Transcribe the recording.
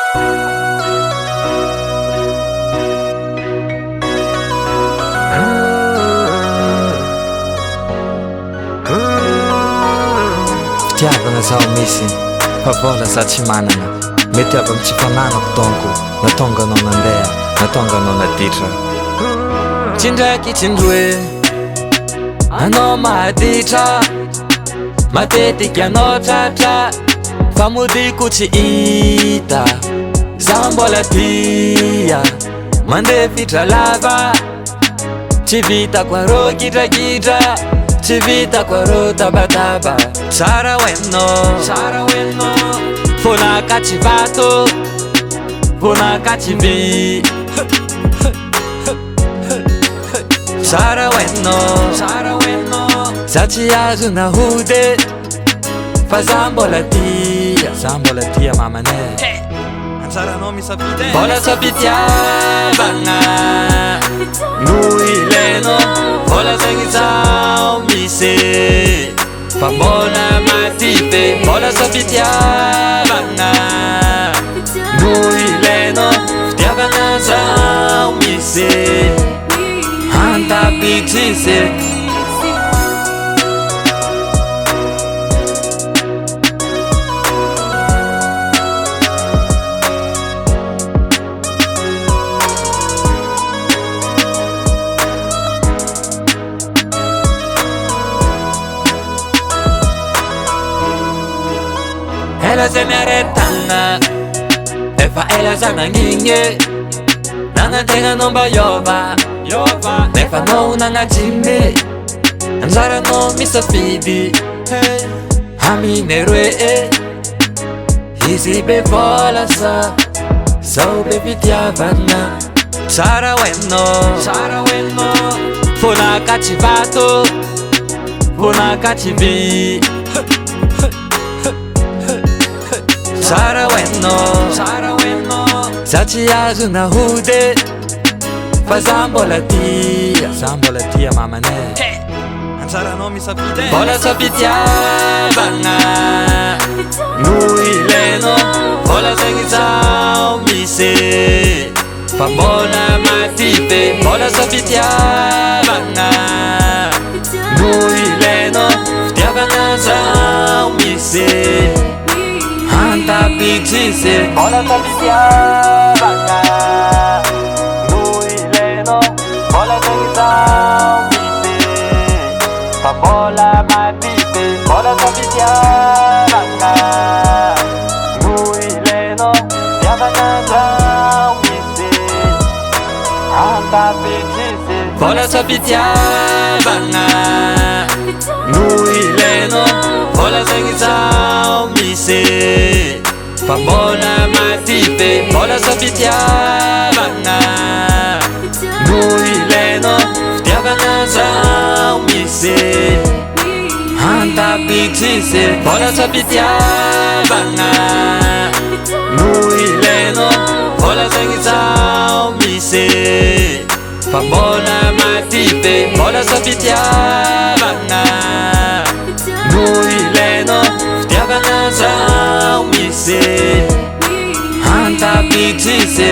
Fitiavana zaho misy fa vola za tsy manana. Mety avy amin'ny tsy fananako donko natonga anao nandeha, natonga anao naditra. Tsindraiky tsindroe anao mahaditra, matetika anao tratra fa modiko tsy hita. Za mbola tia mandefitra lava, tsy vitako arô gidragidra, tsy vitako arô tabataba. Tsara ho hainao, tsara ho hainao, fônaka tsy vato, fônaka tsy vy. Tsara ho hainao, tsara ho hainao, za tsy azo nahody fa za mbola tia, za mbola tia mamanay. Antsaranao misafidy e. Mbola sa fitiavana no ilainao, mbola zegny zaho misy fa mbola maty be. Mbola sa fitiavana no ilainao, fitiavana zaho misy antapitrisy. Ela zay miaretana, efa ela za nangigny, nanantegna anao mba hiôva, nefa anao nagnadimy, anjaranao misafidy amine roe e. Izy be vola sa zao be fitiavana. Tsara ho hainao, tsara ho hainao, fônaka tsy vato, fônaka tsy vy. Tsara ho hainao, tsara ho hainao, za tsy azo nahody fa za mbola tia, za mbola tia mamanay. Antsaranao misafidy e. Mbola sa fitiavana no ilainao, mbola zegny zaho misy fa mbola maty be. Mbola sa fitiavana no ilainao, fitiavana zaho misy antapitrisy. Mbola sa fitiavana no ilainao, mbola zegny zaho misy fa mbola maty be. Mbola sa fitiavana no ilainao, fitiavana zaho misy antapitrisy. Mbola sa fitiavana no ilainao, mbola zegny zaho misy fa mbola maty be. Mbola sa fitiavana no ilainao, fitiavana zaho misy antapitrisy. Mbola sa fitiavana no ilainao, mbola zegny zaho misy fa mbola maty be. Mbola sa fitiavana no ilainao, fitiavana zaho misy antapitrisy.